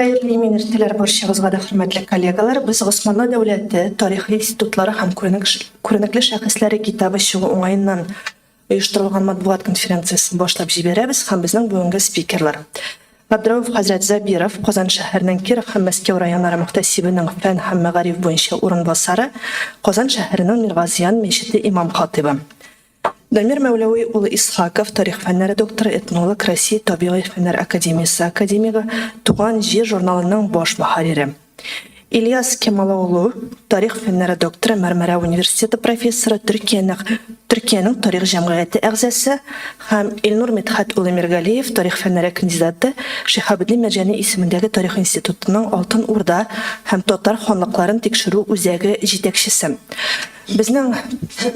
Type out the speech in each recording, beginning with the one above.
Хәерле имин иртәләр барчагызга да, хөрмәтле коллегалар. Без Госманлы дәүләте тарихи институтлары һәм күренекле шәхесләре китабы чыгу уңаеннан оештырылган матбугат конференциясен башлап җибәрәбез һәм безнең бүгенге спикерлар. Габдрәүф хәзрәт Забиров, Казан шәһәренең Киров һәм Мәскәү районнары мөхтәсибенең фән һәм мәгариф буенча урынбасары, Казан шәһәренең Миргазиян мәчете имам-хатыйбы. Дамир Мәүләви улы Исхаков, тарих фәннәре докторы, этнолог, Россия табигый фәннәр академиясе академигы, Туган җир журналының баш мөхәррире. Ильяс Кемалоглу, тарих фәннәре докторы, Мәрмәрә университеты профессоры, Төркиянең Төркиянең тарих җәмгыяте әгъзасы һәм Илнур Мидхәт улы Миргалиев, тарих фәннәре кандидаты, Шиһабетдин Мәрҗани исемендәге тарих институтының Алтын Урда һәм татар ханлыкларын тикшерү үзәге җитәкчесе. Безнең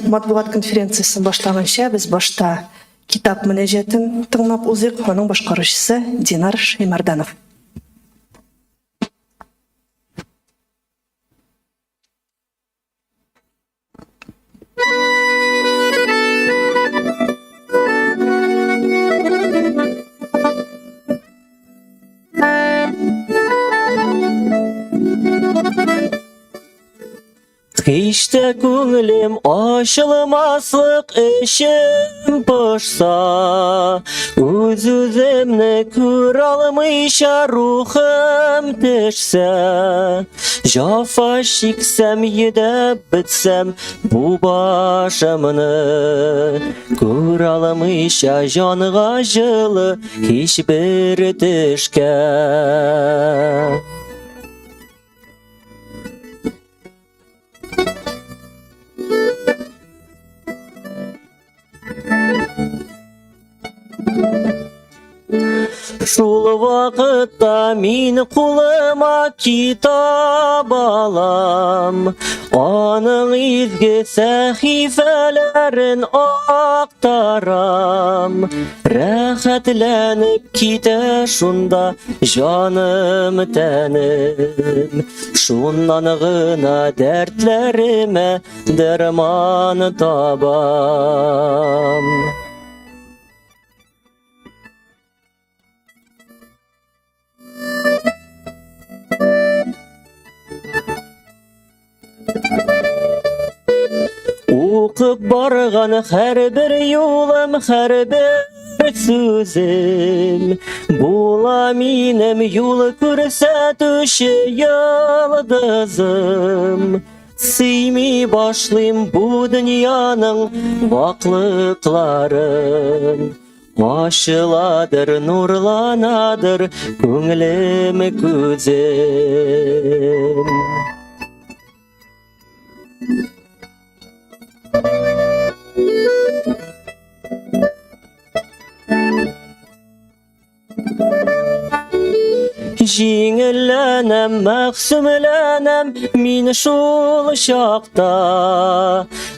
матбугат конференциясен башлаганча, без башта китап мөнәҗәтен тыңлап узыйк, аның башкаручысы Динар Шәймәрданов. Һич тә күңелем ачылмаслык эчем пошса, Үз-үземне күрә алмыйча рухым төшсә, Җафа чиксәм, йөдәп бетсәм бу башымны, Күрә алмыйча җанга җылы һичбер төшкә. Шул вакытта мин кулыма китап алам, аның изге сәхифәләрен актарам. Рәхәтләнеп китә шунда җаным тәнем. Шуннан гына дәртләремә дәрман табам. Укып барган һәрбер юлым, һәрбер сүзем була минем юл күрсәтүче йолдызым. Сөйми башлыйм бу дөньяның ваклыкларын. Ачыладыр, нурланадыр күңелем күзем. Җиңелләнәм, мәгъсүмләнәм мин шул чакта.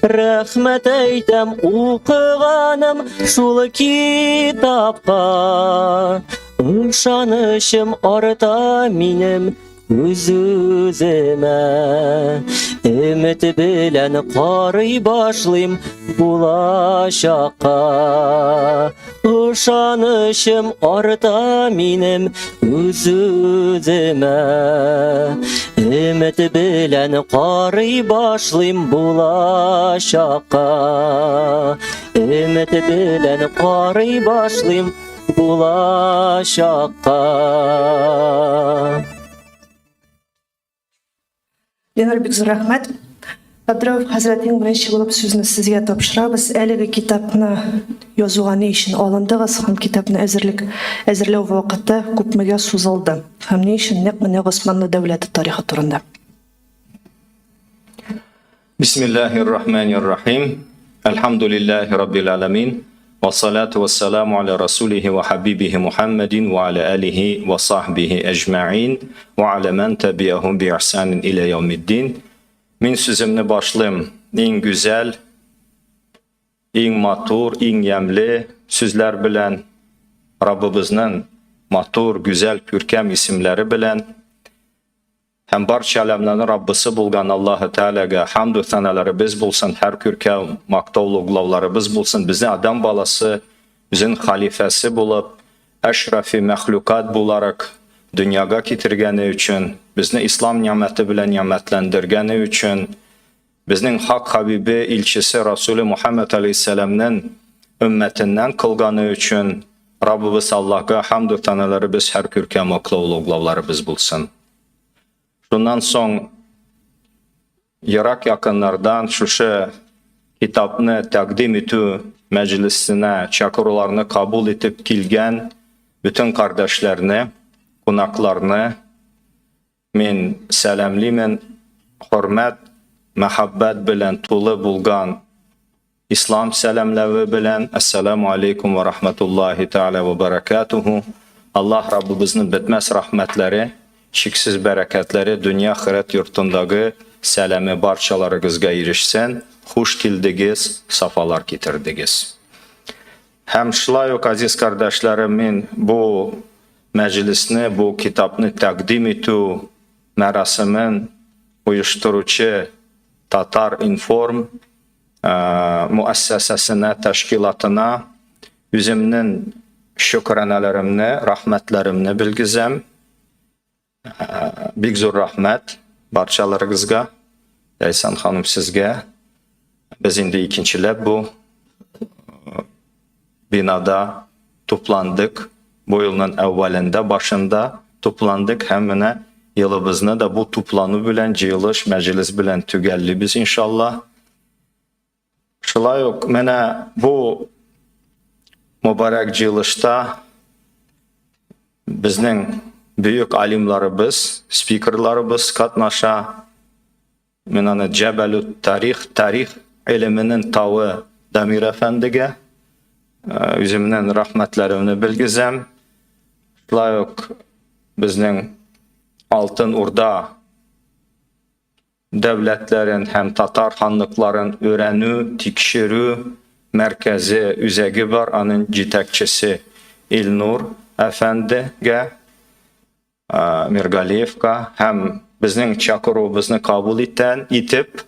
Рәхмәт әйтәм укыганым шул китапка. Ышанычым арта минем Үз-үземә өмет белән карый башлыйм булачакка. Ышанычым арта минем үз-үземә. Өмет белән карый башлыйм булачакка. Өмет белән карый башлыйм булачакка. Ленар, бик зур рәхмәт. Габдрәүф хәзрәт, иң беренче булып сүзне сезгә тапшырабыз. Әлеге китапны язуга ни өчен алындыгыз һәм китапны әзерлек әзерләү вакыты күпмегә сузылды? Һәм ни өчен нәкъ менә Госманлы дәүләте тарихы турында? Бисмиллахир рахманир рахим. Әлхәмдулиллахи раббил аламин. Вассалату вассаламу аля расулихи ва хабибихи Мухаммадин ва аля алихи ва сахбихи әҗмәин ва аля мән табиахум би ихсанин иля яумиддин. Мин сүземне башлыйм иң гүзәл, иң матур, иң ямьле сүзләр белән, Раббыбызның матур, гүзәл, күркәм исемләре белән. Һәм барча әләмнәрнең Раббысы булган Аллаһы Тәгаләгә хәмду сәналәребез булсын, һәр күркәм мактау-олуглауларыбыз булсын. Безне адәм баласы үзенең халифәсе булып, әшрафи мәхлукат буларак дөньяга китергәне өчен, безне ислам нигъмәте белән нигъмәтләндергәне өчен, безнең хак хабибе, илчесе Расуле Мухаммад алейһиссәламнең өммәтеннән кылганы өчен Раббыбыз Аллаһка хәмдү таналарыбыз һәр күркәм аклау олуглауларыбыз булсын. Шуннан соң ерак якыннардан шушы китапны тәкъдим итү мәҗлесенә чакыруларны кабул итеп килгән бөтен кардәшләрне, кунакларны мин сәламлимен. Хөрмәт, мәхәббәт белән тулы булган Ислам сәламләве белән, Әссәламу алейкум вә рахматуллаһи тәгалә вә бәрәкәтүһү. Аллаһ Раббыбызның бетмәс рәхмәтләре, чиксез бәрәкәтләре дөнья ахирәт йортындагы сәламе барчаларыгызга ирешсен, хуш килдегез, сафалар китердегез. Һәм шулай ук, азиз кардәшләрем, мин бу мәҗлесне, бу китапны тәкъдим итү мәрасимен оештыручы Татар-информ муассәсәсенә, тәшкилатына үземнең шөкранәләремне, рәхмәтләремне белгезәм. Бик зур рәхмәт барчаларыгызга. Ләйсән ханым сезгә. Без инде икенчеләп бу бинада тупландык. Бу елның әүвәлендә, башында тупландык һәм менә елыбызны да бу туплану белән, җыелыш, мәҗлес белән төгәллибез иншалла. Шулай ук менә бу мөбарәк җыелышта безнең бөек алимларыбыз, спикерларыбыз катнаша. Мин аны Җәбәлүт тарих, тарих гыйлеменең тавы Дамир әфәндегә үземнең рәхмәтләремне белгезәм. Шулай ук безнең Алтын Урда дәүләтләрен һәм татар ханлыкларын өйрәнү, тикшерү мәркәзе, үзәге бар, аның җитәкчесе Илнур әфәндегә Миргалиевка һәм безнең чакыруыбызны кабул итән итеп,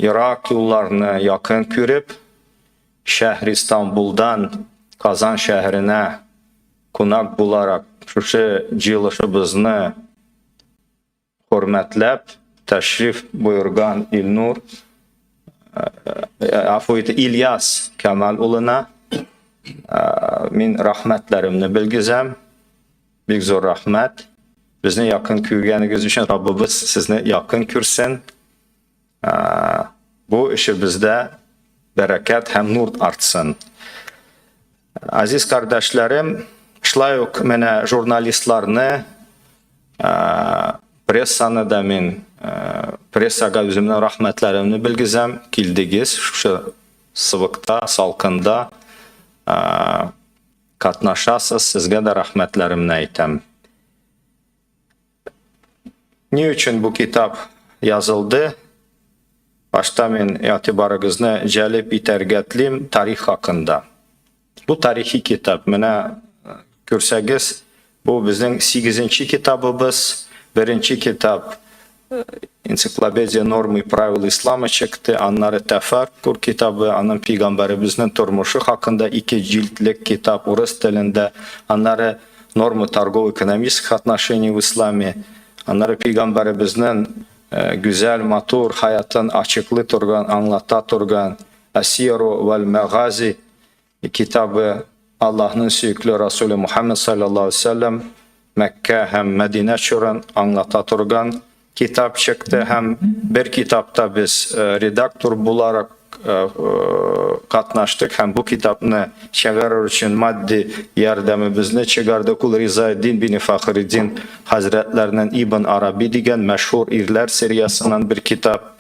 ерак юлларны якын күреп, шәһр Истанбулдан Казан шәһәренә кунак буларак шушы җыелышыбызны хөрмәтләп тәшриф боерган Илнур афу ит Ильяс Камал улына мин рәхмәтләремне белгезәм. Бик зур рәхмәт. Безне якын күргәнегез өчен Раббыбыз сезне якын күрсен. Бу эшебездә бәрәкәт һәм нур артсын. Азиз кардәшләрем, шулай ук менә журналистларны, прессаны да мин прессага үземнең рәхмәтләремне белгезәм. Килдегез шушы сывыкта, салкында катнашасыз, сезгә дә рәхмәтләремне әйтәм. Ни өчен бу китап язылды? Башта мин игътибарыгызны җәлеп итәргә телим тарих хакында. Бу тарихи китап. Менә күрсәгез, бу безнең 8 китабыбыз. Беренче китап Энциклопедия нормы и правил ислама чыкты. Аннары Тәфәккүр китабы, аның пәйгамбәребезнең тормышы хакында ике җилдлек китап урыс телендә. Аннары Нормы торгово-экономических отношений в исламе. Аннары пәйгамбәребезнең гүзәл, матур хаятын ачыклый торган, аңлата торган Әс-Сияру вәл-Мәгази китабы Аллаһның сөекле Расуле Мухаммед саллаллаһу алейһи вәсәлләм Мәккә һәм Мәдинә чорын аңлата торган китап чыкты һәм бер китапта без редактор буларак катнаштык һәм бу китапны чыгарыр өчен матди ярдәмебезне чыгардык. Ул Ризаэддин бин Фахретдин хәзрәтләренең Ибн Араби дигән мәшһүр ирләр сериясеннән бер китап.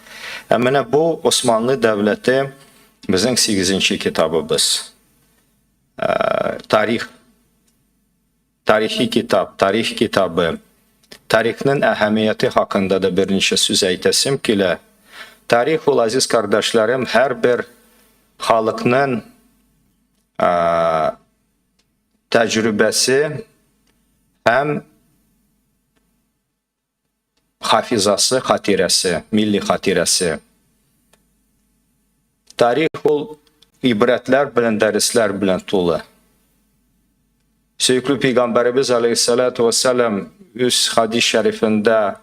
Ә менә бу Османлы дәүләте безнең сигезенче китабыбыз. Тарих Тарихи китап, тарих китабы. Тарихның әһәмияте хакында да берничә сүз әйтәсем килә. Тарих ул, азиз кардәшләрем, һәрбер халыкның тәҗрибәсе һәм хафизасы, хатирәсе, милли хатирәсе. Тарих ул ибрәтләр белән, дәресләр белән тулы. Сөекле пәйгамбәребез алейһиссалату вассалам үз хадис шәрифендә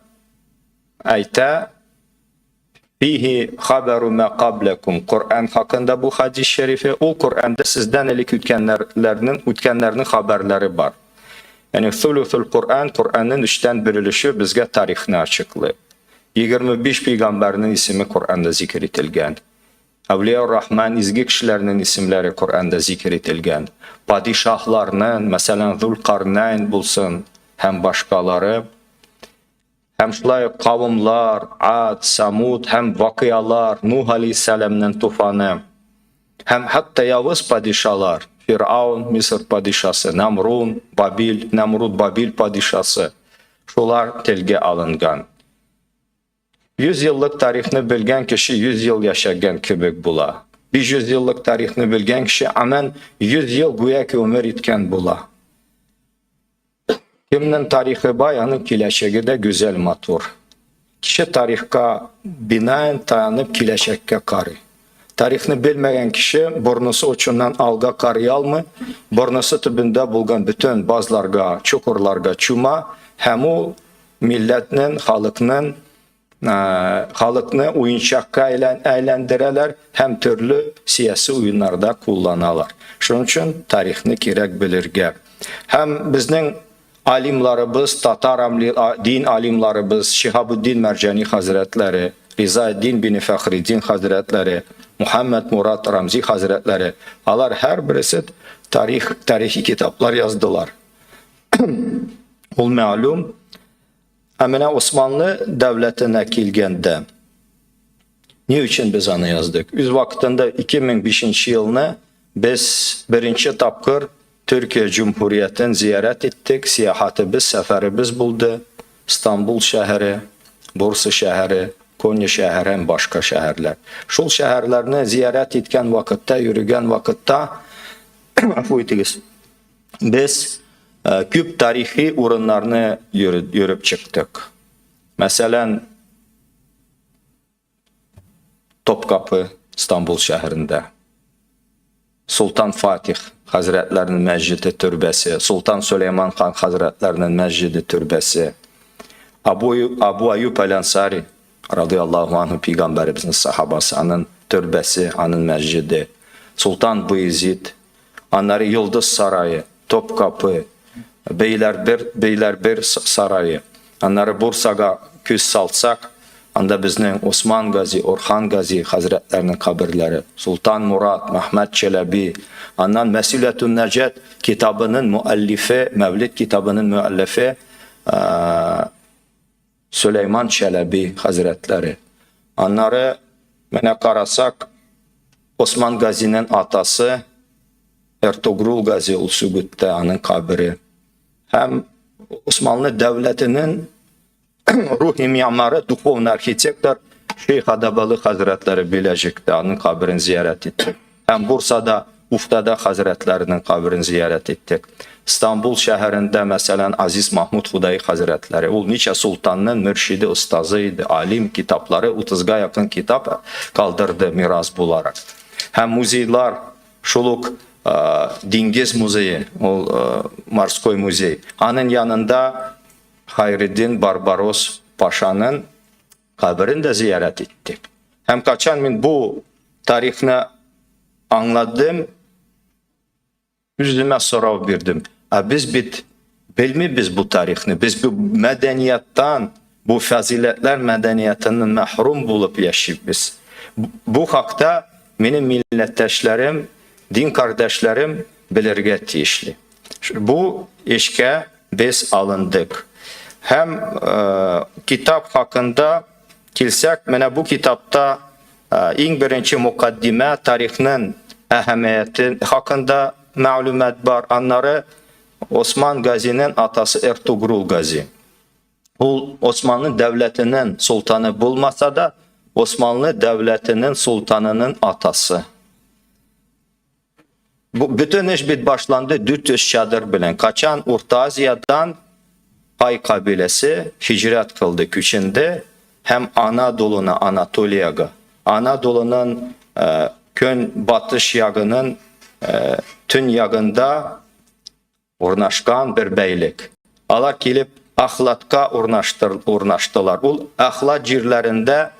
әйтә, Фихи хабару ма каблакум. Коръән хакында бу хадис шәрифе, ул Коръәндә сездән элек үткәннәрнең үткәннәрнең хәбәрләре бар. Ягъни сулусул Коръән, Коръәннең өчтән бер өлеше безгә тарихны ачыклый. 25 пәйгамбәрнең исеме Коръәндә зикер ителгән. Әүлия Рахман изге кешеләрнең исемләре Коръәндә зикер ителгән. Падишаһларның, мәсәлән, Зулкарнайн булсын һәм башкалары. Һәм шулай ук кавымлар, Ад, Самуд һәм вакыялар, Нух алейһиссәламнең туфаны. Һәм хәтта явыз падишалар, Фиръаун, Мисыр падишасы, Намрун, Бабил, Намруд Бабил падишасы, шулар телгә алынган. 100 еллык тарихны белгән кеше 100 ел яшәгән кебек була. 500 еллык тарихны белгән кеше амән 100 ел гүяки гомер иткән була. Кемнең тарихы бай, аның киләчәге дә гүзәл, матур. Кеше тарихка бинаен таянып киләчәккә карый. Тарихны белмәгән кеше борнысы очыннан алга карый алмый, борнысы төбендә булган бөтен базларга, чокырларга чума һәм ул милләтнең, халыкның халыкны уенчакка әйләндерәләр һәм төрле сияси уеннарда кулланалар. Шуның өчен тарихны кирәк белергә. Һәм безнең алимларыбыз, татар дин алимларыбыз Шиһабуддин Мәрҗани хәзрәтләре, Ризаэддин бин Фәхреддин хәзрәтләре, Мухаммад Мурат Рамзи хәзрәтләре, алар һәрбересе тарих, тарихи китаплар яздылар. Ул мәгълүм. Ә менә Османлы дәүләтенә килгәндә, ни өчен без аны яздык? Үз вакытында 2005 елны без беренче тапкыр Төркия Җөмһүриятен зиярәт иттек, сәяхәтебез, сәфәребез булды. Стамбул шәһәре, Бурса шәһәре, Коня шәһәре һәм башка шәһәрләр. Шул шәһәрләрне зиярәт иткән вакытта, йөрегән вакытта, гафу итегез, без күп тарихи урыннарны йөреп чыктык. Мәсәлән, Топкапы Стамбул шәһәрендә. Султан Фатих хәзрәтләренең мәсҗиде төрбәсе, Султан Сөләйман хан хәзрәтләренең мәсҗиде төрбәсе, Абу, Абу Аюб әл-Ансари радыяллаһу анһу пәйгамбәребезнең сахабасы, аның төрбәсе, аның мәсҗиде, Султан Буезид, Аннары Йолдыз сарае, Топкапы, Бейләрбер, Бейләрбер сарае. Аннары Бурсага күз салсак, анда безнең Осман Гази, Орхан Гази хәзрәтләренең каберләре, Султан Мурат, Мәхмәт Чәләби, аннан Мәсүләтүн Наҗәт китабының муаллифе, Мәвлид китабының муаллифе Сөләйман Чәләби хәзрәтләре. Аннары менә карасак, Осман Газинең атасы Эртогрул Гази ул Сүгүттә, аның кабере. Һәм Османлы дәүләтенең рухи ми'мары, духовный архитектор Шейх Адабалы хәзрәтләре Беләҗектә, аның каберен зиярәт иттек. Һәм Бурсада, Уфтада хәзрәтләренең каберен зиярәт иттек. Стамбул шәһәрендә, мәсәлән, Азиз Махмуд Худаи хәзрәтләре. Ул ничә султанның мөршиде, остазы иде, алим, китаплары, 30-га якын китап калдырды мирас буларак. Һәм музейлар, шул ук Диңгез музее, ул морской музей. Аның янында Хайретдин Барбарос пашаның каберен дә зиярәт иттек. Һәм качан мин бу тарихны аңладым, үземә сорау бирдем. Ә без бит белмибез бу тарихны. Без бу мәдәнияттан, бу фазиләтләр мәдәниятеннән мәхрүм булып яшибез. Бу хакта минем милләттәшләрем, дин кардәшләрем белергә тиешле. Бу эшкә без алындык. Һәм китап хакында килсәк, менә бу китапта иң беренче мукаддимә тарихның әһәмияте хакында мәгълүмат бар. Аннары Осман Газинең атасы Эртугрул Гази. Ул Османлы дәүләтенең султаны булмаса да, Османлы дәүләтенең султанының атасы. Бу бөтен эш бит башланды 400 чадыр белән. Качан Урта Азиядан Кай кабиләсе һиҗрәт кылды, күченде һәм Анадолуна, Анатолиягә. Анадолуның көн батыш ягының төньягында. Урнашкан бер бәйлек. Алар килеп Ахлатка урнаштыр, урнаштылар. Ул Ахлат җирләрендә,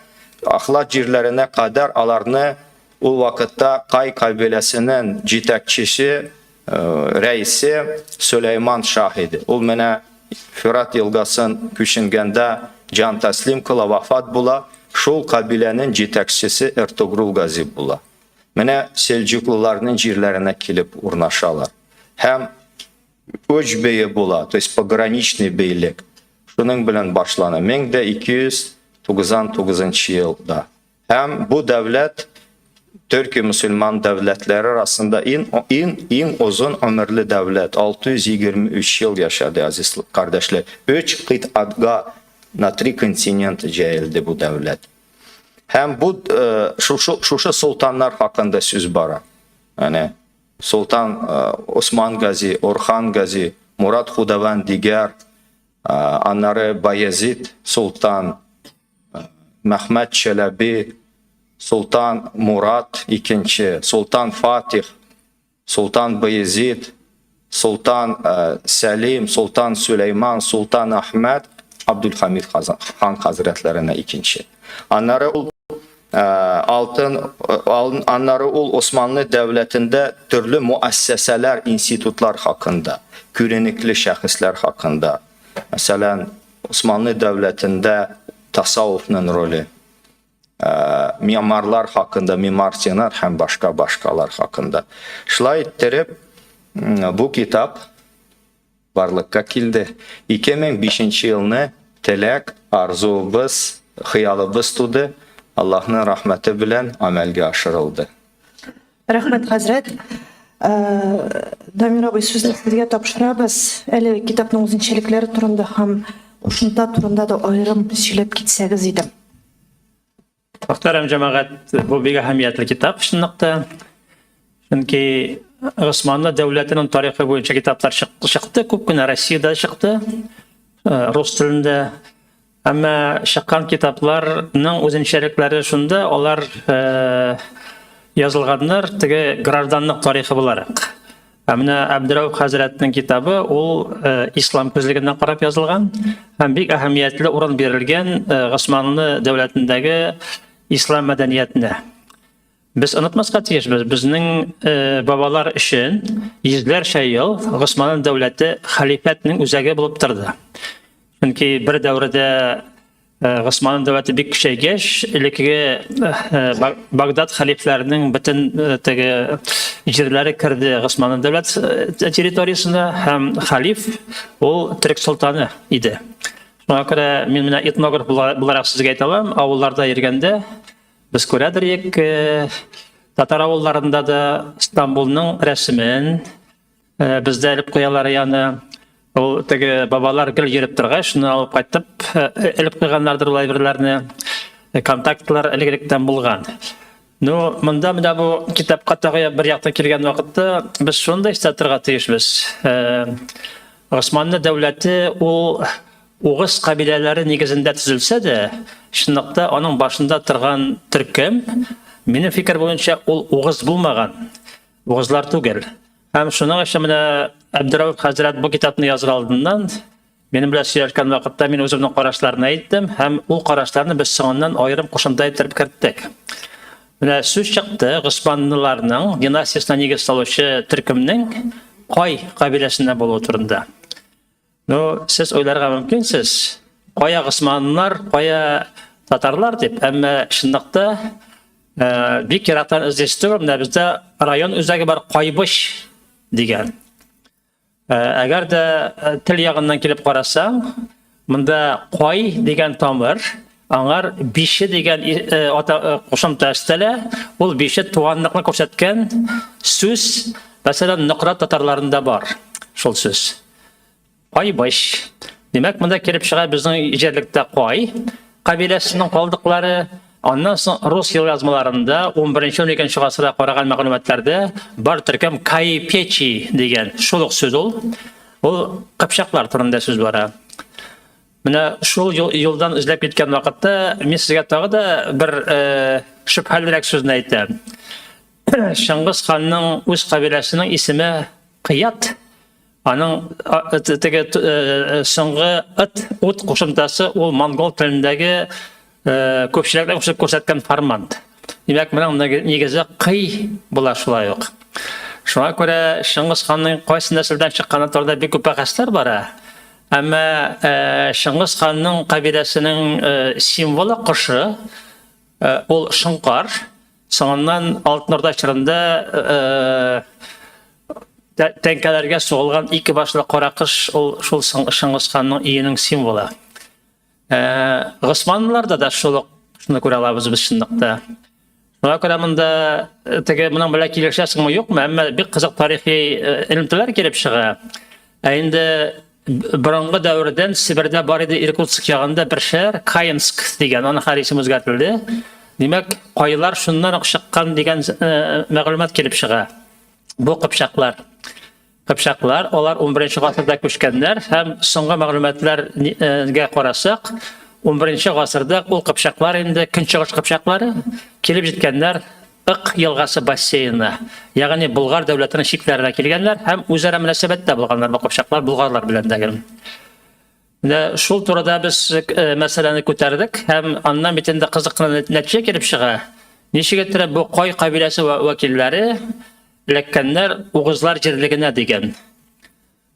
Ахлат җирләренә кадәр аларны ул вакытта Кай кабиләсенең җитәкчесе, рәисе Сөләйман шаһ иде. Ул менә Фират елгасын күченгәндә җан тәслим кыла, вафат була. Шул кабиләнең җитәкчесе Эртугрул Гази була. Менә селҗуклыларның җирләренә килеп урнашалар. Һәм үч бее була, то есть пограничный бейлек. Шуның белән башлана 1299 елда. Һәм бу дәүләт Төрки мөселман дәүләтләре арасында иң иң иң озын гомерле дәүләт 623 ел яшәде, азиз кардәшләр. Өч кыйтга на три континента җәелде бу дәүләт. Һәм бу э, шушы шушы солтаннар хакында сүз бара. Әнә Солтан э, Осман Гази, Орхан Гази, Мурат Худаван Дигәр, э, аннары Баязид Солтан, Мәхмәт Чәләби, Солтан Мурат икенче, Солтан Фатих, Солтан Баязид, Солтан Сәлим, Солтан Сөләйман, Солтан Әхмәд, Абдулхамид хан хәзрәтләренә икенче. Аннары ул алтын аннары ул Османлы дәүләтендә төрле муассәсәләр, институтлар хакында, күренекле шәхесләр хакында. Мәсәлән, Османлы дәүләтендә тасаввуфның роле, мимарлар хакында, мимар Синар һәм башка башкалар хакында. Шулай иттереп, бу китап барлыкка килде. 2005 елны теләк, арзуыбыз, хыялыбыз туды, Аллаһның рәхмәте белән гамәлгә ашырылды. Рәхмәт, хәзрәт. Дамир абый, сүзне сезгә тапшырабыз. Әле китапның үзенчәлекләре турында һәм кушымта турында да аерым сөйләп китсәгез иде. Мөхтәрәм җәмәгать, бу бик әһәмиятле китап чынлыкта. Чөнки Госманлы дәүләтенең тарихы буенча китаплар чыкты, күп кенә Россиядә чыкты, рус телендә. Әмма чыккан китапларның үзенчәлекләре шунда, алар язылганнар теге гражданлык тарихы буларак. Ә менә Әбдерәүф хәзрәтнең китабы ул ислам күзлегеннән карап язылган һәм бик әһәмиятле урын бирелгән Госманлы дәүләтендәге ислам мәдәниятенә. Без онытмаска тиешбез, безнең бабалар өчен йөзләрчә ел Госманлы дәүләте хәлифәтнең үзәге булып торды. Чөнки бер дәвердә Госманлы дәүләте бик көчәйгәч, элеккеге Багдад хәлифләренең бөтен теге җирләре керде Госманлы дәүләт территориясенә һәм хәлиф ул төрек солтаны иде. Шуңа күрә мин менә этнограф буларак сезгә әйтә алам, авылларда йөргәндә без күрәдер идек, татар авылларында да Стамбулның рәсемен Бездә элеп куялар яны. Ул теге бабалар гел йөреп торгач, шуны алып кайтып элеп куйганнардыр ул әйберләрне. Контактлар элек-электән булган. Ну, монда менә бу китапка тагы бер яктан килгән вакытта без шуны да истә торырга тиешбез. Госманлы дәүләте ул угыз кабиләләре нигезендә төзелсә дә, чынлыкта аның башында торган төркем, минем фикер буенча, ул угыз булмаган. Угызлар түгел. Һәм шуның өчен менә Әбдерәүф хәзрәт бу китапны языр алдыннан минем белән сөйләшкән вакытта мин үземнең карашларны әйттем һәм ул карашларны без соңыннан аерым кушымта иттереп керттек. Менә сүз чыкты Госманлыларның династиясенә нигез салучы төркемнең Кай кабиләсеннән булуы турында. Ну, сез уйларга мөмкинсез, кая госманнар, кая татарлар дип, әмма чынлыкта э, бик ерактан эзлисе түгел, менә бездә район үзәге бар Кайбыч дигән. Э, әгәр дә э, тел ягыннан килеп карасаң, монда кай дигән тамыр, аңар бише дигән ата кушымта өстәлә, ул бише туганлыкны күрсәткән сүз, мәсәлән, Нократ татарларында бар шул сүз. Кайбыч. Димәк, монда килеп чыга безнең җирлектә Кай кабиләсенең калдыклары. Аннан соң рус елъязмаларында 11-12 гасырда караган мәгълүматларда бар төркем Кайпечи дигән шул ук сүз ул. Ул кыпчаклар турында сүз бара. Менә шул юлдан эзләп киткән вакытта мин сезгә тагы да бер шөбһәлерәк сүзне әйтәм. Чыңгыз ханның үз кабиләсенең исеме Кыят. Аның теге соңгы ыт ут кушымтасы ул монгол телендәге күпчелекне кушып күрсәткән формант. Димәк, моның нигезе кый була шулай ук. Шуңа күрә Чыңгыз ханның кайсы нәселдән чыкканы турында бик күп бәхәсләр бара. Әмма Чыңгыз ханның кабиләсенең символы кошы, ул шоңкар. Соңыннан Алтын Урда чорында тәңкәләргә сугылган ике башлы каракыш ул шул Чыңгыз ханның өенең символы. Госманлыларда да шул ук шуны күрә алабыз без чынлыкта. Шуңа күрә монда теге моның белән килешәсеңме, юкмы, әмма бик кызык тарихи элемтәләр килеп чыга. Ә инде борынгы дәвердән Себердә бар иде Иркутск ягында бер шәһәр, Каинск дигән, аның хәзер исеме үзгәртелде. Димәк, кайлар шуннан ук чыккан дигән мәгълүмат килеп чыга. Бу кыпчаклар. Кыпчаклар, алар 11 гасырда күчкәннәр һәм соңгы мәгълүматларга карасак, 11 гасырда ул кыпчаклар инде көнчыгыш кыпчаклары килеп җиткәннәр Ык елгасы бассейнына, ягъни Болгар дәүләтенең чикләренә килгәннәр һәм үзара мөнәсәбәттә булганнар бу кыпчаклар болгарлар белән дә. Менә шул турыда без э, мәсьәләне күтәрдек һәм аннан бит инде кызык кына нәтиҗә килеп чыга. Ничек иттереп бу кай кабиләсе вәкилләре эләккәннәр угызлар җирлегенә дигән.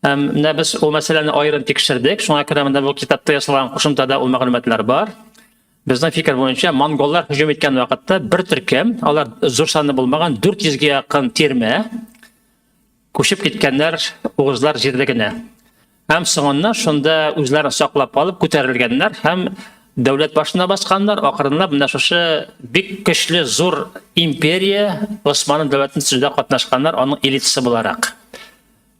Һәм менә без ул мәсьәләне аерым тикшердек. Шуңа күрә монда бу китапта ясалган кушымтада ул мәгълүматлар бар. Безнең фикер буенча, монголлар һөҗүм иткән вакытта бер төркем, алар зур санлы булмаган 400 гә якын тирмә күчеп киткәннәр угызлар җирлегенә. Һәм соңыннан шунда үзләрен саклап калып күтәрелгәннәр һәм дәүләт башына басканнар. Акрынлап менә шушы бик көчле зур империя Осман дәүләтен төзүдә катнашканнар, аның элитасы буларак.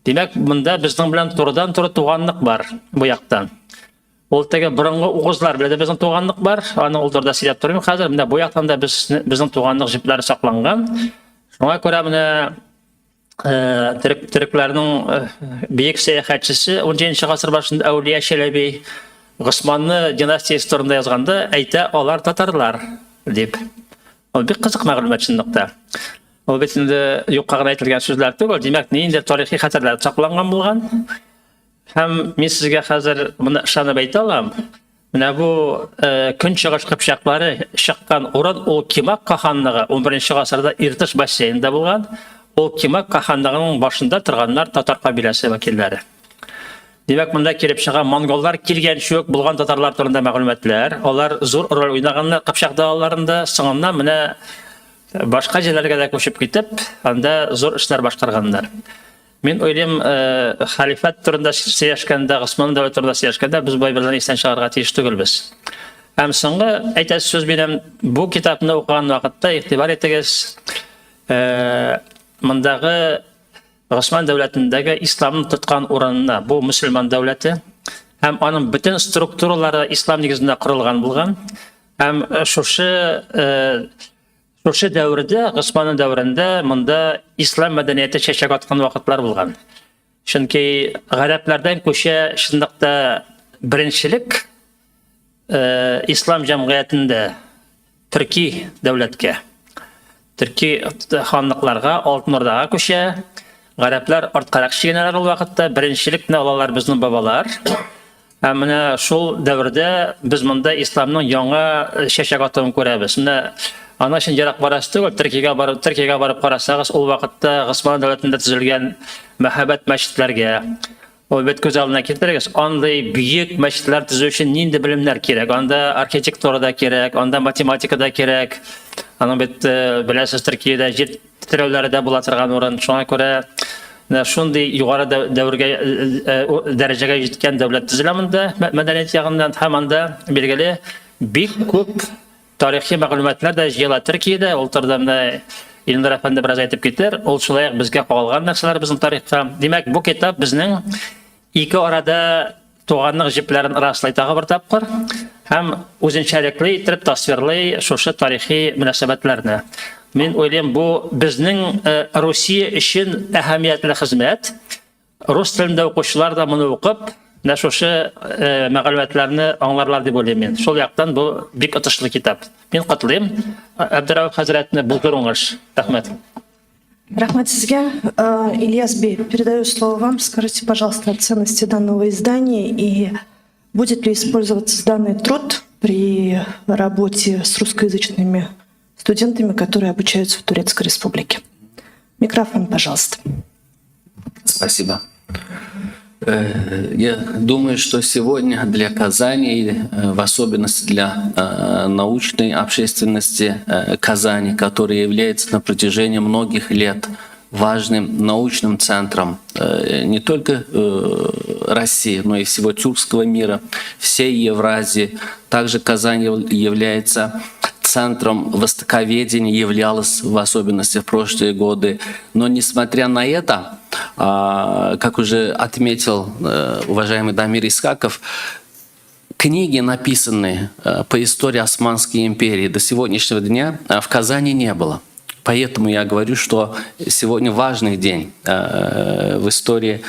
Димәк, монда безнең белән турыдан-туры туганлык бар бу яктан. Ул теге борынгы угызлар белән дә безнең туганлык бар. Аны ул турыда сөйләп тормыйм хәзер. Менә бу яктан да без безнең туганлык җепләре сакланган. Шуңа күрә менә э, төрек, төрекләрнең э, бөек сәяхәтчесе 17 гасыр башында Әүлия Чәләби Госманлы династиясе турында язганда әйтә, алар татарлар дип. Ул бик кызык мәгълүмат чынлыкта. Ул бит инде юкка гына әйтелгән сүзләр түгел. Димәк, ниндидер тарихи хәтерләр сакланган булган. Һәм мин сезгә хәзер моны ышанып әйтә алам. Менә бу э, көнчыгыш кыпчаклары чыккан урын ул Кимак каханлыгы 11 гасырда Иртыш бассейнында булган. Ул Кимак каханлыгының башында торганнар татар кабиләсе вәкилләре. Димәк, монда килеп чыга монголлар килгәнче үк булган татарлар турында мәгълүматлар. Алар зур роль уйнаганнар Кыпчак далаларында. Соңыннан менә башка җирләргә дә күчеп китеп, анда зур эшләр башкарганнар. Мин уйлыйм, э, халифат турында сөйләшкәндә, Госман дәүләте турында сөйләшкәндә без бу әйберләрне истән чыгарырга тиеш түгелбез. Һәм соңгы әйтәсе сүз минем, бу китапны укыган вакытта игътибар итегез, э, мондагы Госман дәүләтендәге исламның тоткан урынына, бу мөселман дәүләте һәм аның бөтен структуралары ислам нигезендә корылган булган. Һәм э, шушы э, шушы дәвердә, Госман дәверендә монда ислам мәдәнияте чәчәк аткан вакытлар булган. Чөнки гарәпләрдән күчә чынлыкта беренчелек э, ислам җәмгыятендә төрки дәүләткә, төрки ханлыкларга, Алтын Урдага күчә. Гарәпләр арткарак чигенәләр ул вакытта, беренчелекне алалар безнең бабалар. Һәм менә шул дәвердә без монда исламның яңа чәчәк атуын күрәбез. Менә аның өчен ерак барасы түгел, Төркиягә барып, Төркиягә барып карасагыз, ул вакытта Госман дәүләтендә төзелгән мәһабәт мәчетләргә, Ул бит күз алдына китерегез, андый бөек мәчетләр төзү өчен нинди белемнәр кирәк? Анда архитектура да кирәк, анда математика да кирәк. Аның бит э, беләсез, Төркиядә җир тетрәүләре дә була торган урын. Шуңа күрә менә шундый югары дәвергә э, э, дәрәҗәгә җиткән дәүләт төзелә монда мәдәният ягыннан һәм анда билгеле бик күп Тарихи мәгълүматлар да җыела Төркиядә, ул турыда менә Илнур әфәнде бераз әйтеп китер. Ул шулай ук безгә кагылган нәрсәләр безнең тарихка. Димәк, бу китап безнең ике арада туганлык җепләрен раслый тагы бер тапкыр һәм үзенчәлекле итеп тасвирлый шушы тарихи мөнәсәбәтләрне. Мин уйлыйм, бу безнең э, Русия өчен әһәмиятле хезмәт. Рус телендә укучылар да моны укып, менә шушы э, мәгълүматларны аңларлар дип уйлыйм мин. Шул яктан бу бик отышлы китап. Мин котлыйм Әбдерәүф хәзрәтне, бу зур уңыш. Рәхмәт. Рәхмәт сезгә. Ильяс бей, передаю слово вам. Скажите, пожалуйста, о ценности данного издания и будет ли использоваться данный труд при работе с русскоязычными студентами, которые обучаются в Турецкой Республике. Микрофон, пожалуйста. Спасибо. Я думаю, что сегодня для Казани, в особенности для научной общественности Казани, которая является на протяжении многих лет важным научным центром не только России, но и всего тюркского мира, всей Евразии. Также Казань является центром востоковедения, являлась в особенности в прошлые годы. Но несмотря на это, как уже отметил уважаемый Дамир Исхаков, книги, написанные по истории Османской империи до сегодняшнего дня, в Казани не было. Поэтому я говорю, что сегодня важный день в истории